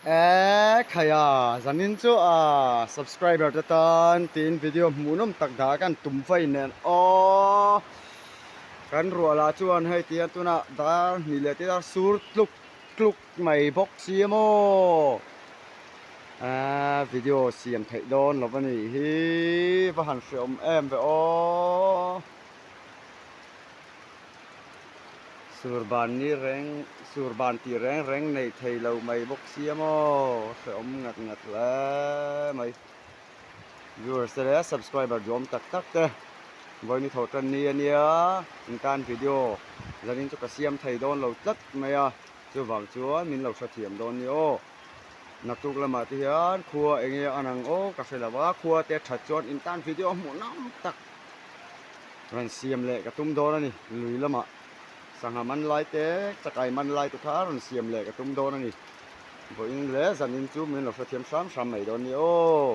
E khaia zanin chu a subscriber te tan tiin video hmuhnawm tak dah kan tum vai nen aw kan ruah lah chuan hei ti hian tunah dar hnih leh te dar sur tluk tluk mai bawk si a maw a video siam theih dawn lo a nih hi va han hreawm em ve aw. Surban ni reng surban tih reng reng nei thei lo mai bawk sia maw hrehawm ngat ngat hle mai viewers te leh subscriber duhawm tak tak te vawiin tho tan ni ania in tan video zanin chu ka siam thei dawn lo tlat mai a chuvang chuan min lo hrethiam dawn ni aw naktuk lamah te hian khua eng nge a an ang aw ka hre lo a khua te that chuan in tan video hmuh nam tak. Rawn siam leh ka tum dawn a ni. Lui lamah sangha man lai te, chakai man lai te kha rawn siam leh ka tum dawn a ni. Vawiin leh zanin chu min lo hrethiam hram hram mai dawn ni aw.